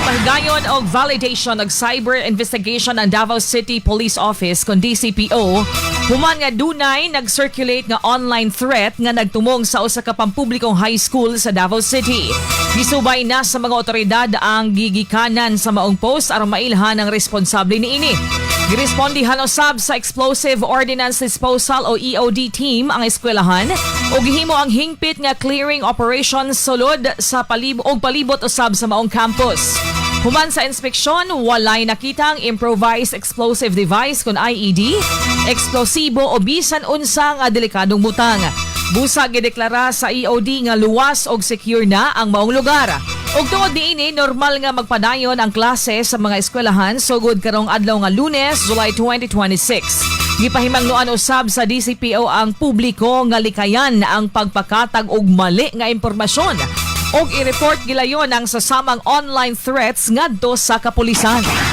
Nagpahigayon og validation og cyber investigation ang Davao City Police Office kon DCPO human nga dunay nag-circulate nga online threat nga nagtumong sa usa ka pampublikong high school sa Davao City. Gisubay na sa mga otoridad ang gigikanan sa maong post aron mailhan ang responsable niini. Girespondihan usab sa Explosive Ordnance Disposal o EOD team ang eskwelahan ug gihimo ang hingpit nga clearing operation sulod sa og palibot usab sa maong campus. Human sa inspeksyon, walay nakitang improvised explosive device kon IED, eksplosibo o bisan unsa nga delikadong butang. Busa gideklara sa EOD nga luwas og secure na ang maong lugar. Ug tungod niini, normal nga magpadayon ang klase sa mga eskwelahan sugod karong adlaw nga Lunes, July 2026. Gipahimangnoan usab sa DCPO ang publiko nga likayan ang pagpakatag og mali nga impormasyon ug i-report gilayon ang sasamang online threats ngadto sa kapulisan.